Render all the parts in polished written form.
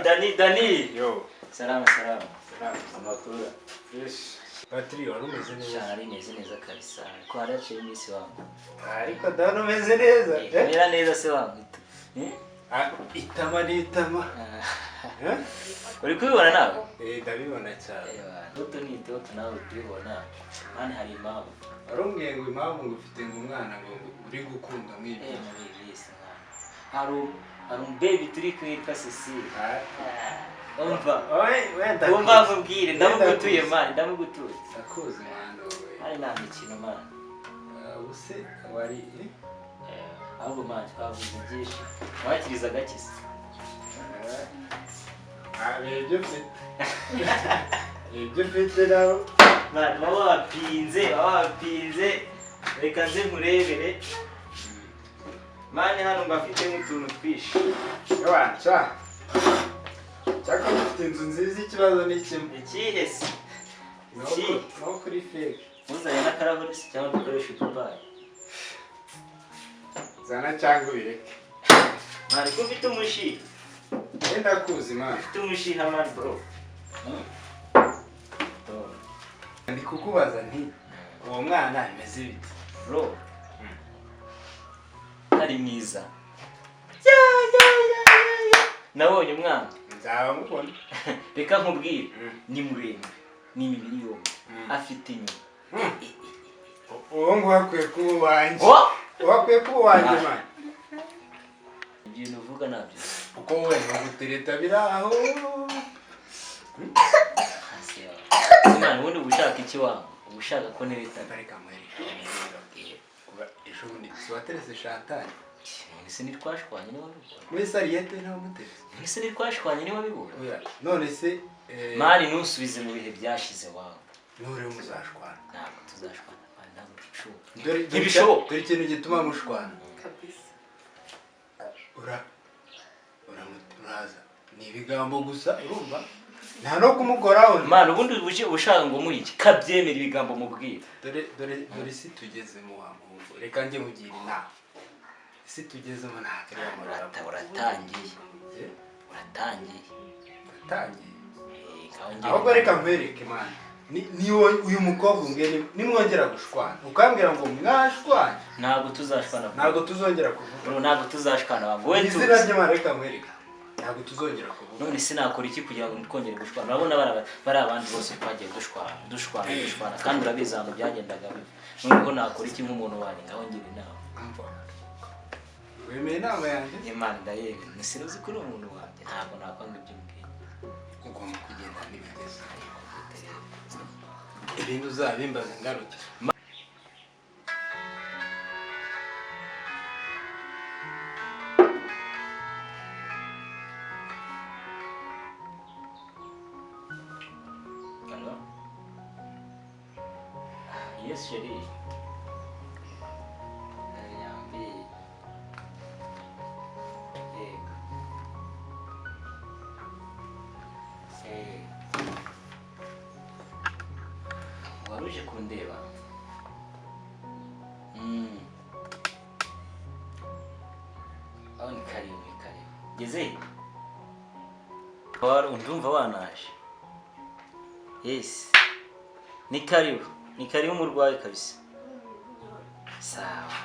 Dani, Dani. Yo. Salama, salama. Salama. Amakuru? Fresh. Patri, wari umeze neza? Shana, ari meze neza kabisa. Ko hari haciye iminsi wangu. Ariko ndabona umeze neza. Eh, mera neza se wangu. Eh? Ah, itama ni itama. Ah. Eh? Uri kubibona nawe? Eh, ndabibona cyane. Toto ni toto, nawe uri kubibona. Mani, hari impamvu. Warumbwiye ngo impamvu ngo ufite ngo umwana ngo uri gukunda nk'ibi. Eh, muri iyi minsi mwana. Hari umubaby turi kwitwa Cecile. Ah. Umva. Oye, wenda. Umva nkubwire, ndamugutuye mani, ndamugutuye. Ndakuzi mwana wowe. Hari nta mikino mani. Ah, ubuse wari eh? Eh, ahubwo mani twavuze byinshi. Wakiriza gake se? Ah, ni ibyo ufite. Ni ibyo ufite nawe. Mani, baba wapinze, baba wapinze. Reka nze nkurebere. Mani, hano mbafite nk'utuntu twinshi. Ewa, sha. Cyakora ufite inzu nziza, ikibazo ni kimwe. Ikihe se? Iki? Iki? No kuri fake. Muzanye n'akarahuri se cyangwa dukoreshe ipapayi? Zana cyangwa ubireke. Mani, ko ufite umushiha? Wenda kuzi mwana. Ufite umushiha mani, bro. Ndi kukubaza nti uwo mwana bimeze bite? Bro. Ari mwiza. Ya, ya, ya, ya, ya. Nabonye umwana. Nzaba mubona. Reka nkubwire. Mm. Ni muremure. Ni imibiri yombi. Afite inyuma. Uwo nguwo akwiye kuba uwanjye. Oh! Uwo akwiye kuba uwanjye Ah. mwana. Ibintu uvuga nabyo. Kuko wowe ni ugutereta biri aho. Hasi yawe. Mwana, ubundi uba ushaka iki wangu? Uba ushaka ko nereta? Reka nkwereke. Kuba ejo bundi si waterese Chantal? None se ntitwashwanye niba bibona? Muri sariyete ntawe umuterese. None se ntitwashwanye niba bibona? Oya, none se Mani, ntusubize mu bihe byashize wawe. Nure muzashwana. Ntabwo tuzashwana mani, ntabwo bishoboka. Dore Ntibishoboka. Dore ikintu gituma mushwana. Kabisa. Ura uraza ni ibigambo gusa, urumva nta no kumukoraho. Mani, ubundi uje ushaka ngo muhe iki? Kabyemera ibigambo mubwira. Dore, dore, dore isi tugezemo wa muhungu, reka njye mugira inama. Isi tugezemo ntabwo ari amagambo. Uratangiye. Eh? Uratangiye. Uratangiye. Eh, ngaho njye- Ahubwo reka nkwereke mani. Ni wowe uyu mukobwa umbwiye nimwongera gushwana ukambwira ngo mwashwanye. Ntabwo tuzashwana. Ntabwo tuzongera kuvuga. Bro, ntabwo tuzashwana wangu. Wowe Izina tuzi. ry'Imana, reka nkwereke, ntabwo tuzongera kuvuga. None se nakora iki kugira ngo twongere gushwana? Urabona bari abandi bose twagiye dushwana, dushwana, dushwana, kandi urabizi ahantu byagendaga biva. Noneho nakora iki nk'umuntu wanjye? Ngaho ngira inama. Umva. Wemeye inama yanjye? Imana, ndayemera. Sinuzi ko uri umuntu wanjye, ntabwo nakwanga ibyo umbwiye. Ugomba kugenda n'ibigeze ibindi uzabimbaza ngaruke. Allô? Yes, chérie. Niambie. Yego. Eh. Wari uje kundeba? Aho ni karibu, ni karibu. Geze? Wari undumva wanaje? Yes. Ni karibu. Ni karibu mu rwawe kabisa. Sawa.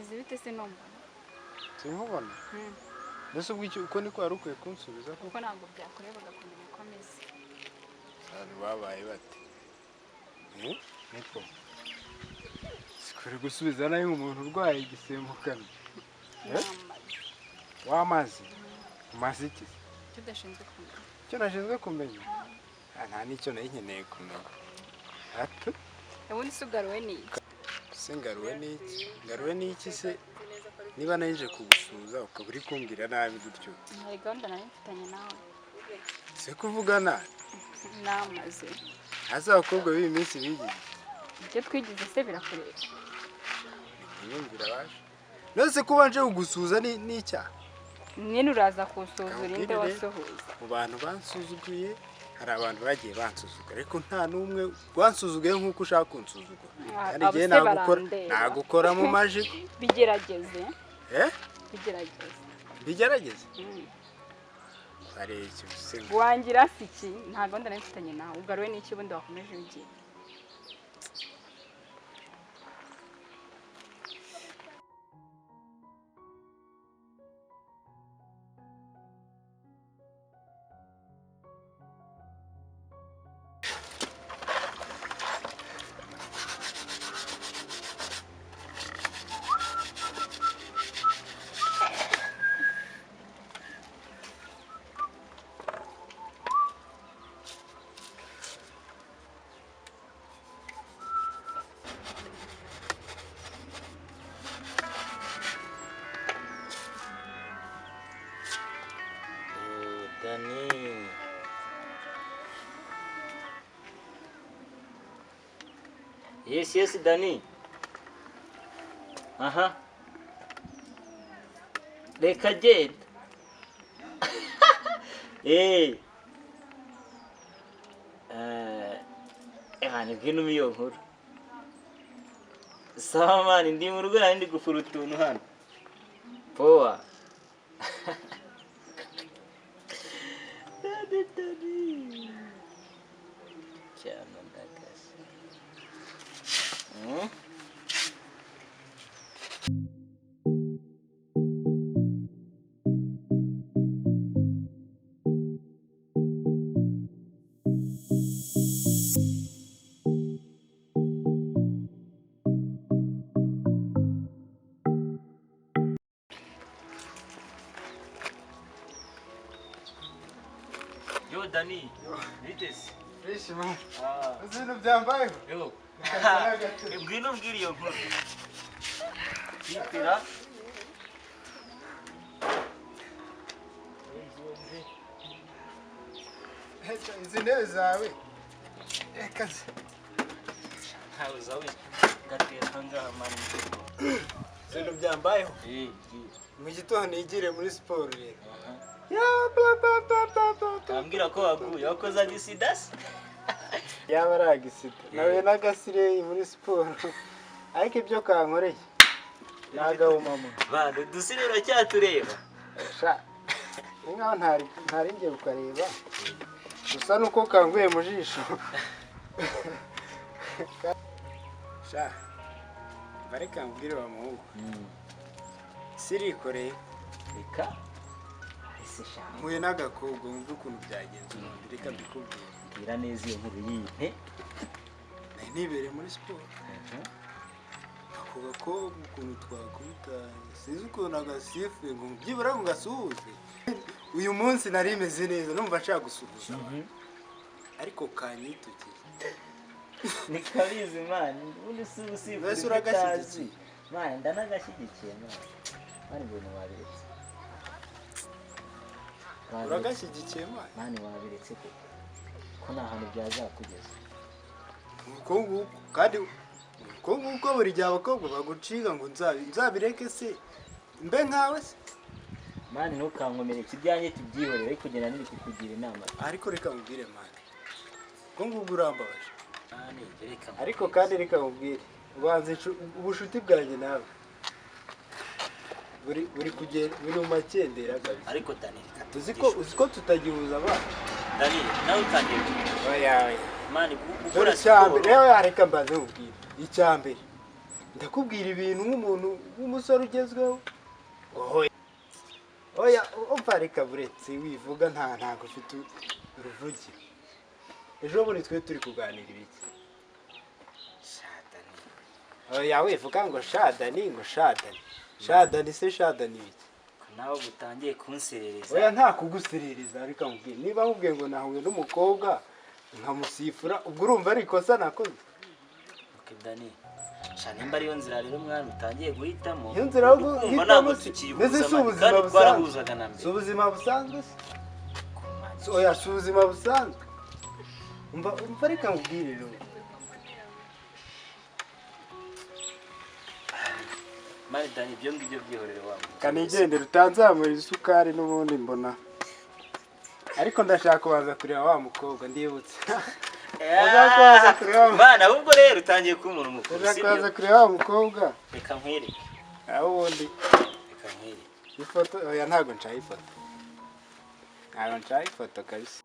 Meze bite se numbona? Sinkubona. Mbese ubwo icyo uko niko wari ukwiye kunsubiza ko Kuko ntabwo byakurebaga kumenya ko ameze. Abantu babaye bate? Niko. Sikuri gusubiza nayo umuntu urwaye igisemukano. Wamaze. Umaze iki? Icyo udashinzwe kumenya. Icyo nashinzwe kumenya? Nta n'icyo nari nkeneye kumenya. Atu? Ubundi se ugaruwe n'iki? Se ngaruwe n'iki? Ngaruwe n'iki se? Niba naje kugusuhuza ukaba uri kumbwira nabi gutyo. Hari gahunda nari mfitanye nawe. Se kuvuga nabi? Namaze. Hasi abakobwa b'iyi minsi bigize. Ibyo twigize se birakureba. Nimwumvira baje. None se kuba nje kugusuhuza ni icyaha? Nyine uraza kunsuzura inde wasuhuza. Mu bantu bansuzuguye hari abantu bagiye bansuzugura ariko nta n'umwe wansuzuguye nk'uko ushaka kunsuzugura. Kandi igihe nagukora mu majigo. Bigerageze. Bigerageze. Bigerageze? Hari icyo se. Wangira iki? Nta gahunda nari mfitanye nawe. Ugaruwe n'iki ubundi wakomeje ugiye? Dani. Yes, yes, Dani. Aha. Reka genda. Eh. Ngwino iyo nkuru. Sawa mani, ndi mu rugo nari ndi gufura utuntu hano. Poa. Cyane ndakase. Yo Dani, biteze. Fresh man. Uzi byambayeho? Yo. Ngwino mbwira iyo nkuru. Bitira. Izi ntebe zawe. Reka nze. Ntawe zawe gatera ngaha mani. Ibintu byambayeho? Mu gitondo nigire muri siporo rero. Ya ba ba ba ba ba. Ambwira ko waguye wakoze agisida se? Yaba ari agisida. Nawe n'agasire muri siporo. Ariko ibyo kankoreye nagahumamo. Bantu dusire uracyatureba. Sha. Nkaho ntari ngiye kukareba. Gusa nuko kanguye mu jisho. Sha. Bareka mbwire wa muhungu. Sirikoreye. Reka. Ese sha. Mpuye n'agakobwa wumve ukuntu byagenze ubundi reka mbikubwire. Mbwira neza iyo nkuru yinte. Nari nibereye muri siporo. Ako gakobwa ukuntu twakubita sinzi ukuntu agasifuye ngo byibura ngo gasuhuze. Uyu munsi nari meze neza numva nshaka gusuhuza. Ariko kanyitukiye. Nikabizi man, ubundi si usifuye. Mbese uragashyigikiye? Man, ndanagashyigikiye man. Man ibintu wabiretse. Uragashyigikiye man? Man wabiretse koko. Ko nta hantu byazakugeza. Uko nguko kandi uko nguko buri gihe abakobwa baguciga ngo nzabireke se mbe nkawe se. Man ntukankomereke ibyanjye tubyihorere ariko kugenda niri kukugira inama. Ariko reka nkubwire man. Uko nguko urambabaje. Man reka. Ariko kandi reka nkubwire ubanze ubushuti bwanjye nawe. Buri kugenda buri mu makendera kabisa. Ariko Dani reka uzi ko tutagihuza abana. Dani nawe utangiye. Oya. Man gukora siporo. Rero yareka mbanze nkubwire. Icyambere. Ndakubwira ibintu nk'umuntu w'umusore ugezweho. Oya, oya, umva, reka, buretse wivuga, ntabwo ufite uruvugiro. Ejo bundi twe turi kuganira ibiki? Shadani. Oya, wivuga ngo shadani, ngo shadani, shadani se, shadani ibiki? Ko nawe utangiye kunserereza. Oya, nta kuguserereza. Reka nkubwire, niba nkubwiye ngo nahuye n'umukobwa nkamusifura, ubwo urumva ari ikosa nakoze? Okay, Dani, sha, nimba ariyo nzira rero mwana utangiye guhitamo, Iyo nzira yo ukumva guhitamo ntabwo si- tukiyihuza, mbese si man, ubuzima kandi busanzwe? twarahuzaga na Si mbere. ubuzima busanzwe se? Oya, si ubuzima busanzwe. Umva, umva, reka nkubwire rero. Man, Dani, ibyo ngibyo byihorere wa muntu. Kanigendera, utanzamura isukari n'ubundi mbona, ariko ndashaka kubanza kureba wa mukobwa. Ndibutse, ndashaka kubanza kureba Mana, ahubwo rero utangiye kuba umuntu mukuru, ndashaka sibyo? kubanza kureba wa mukobwa. Reka nkwereke. Aho ubundi Reka nkwereke. ifoto? Oya, ntabwo nshaka ifoto, ntabwo nshaka ifoto kabisa.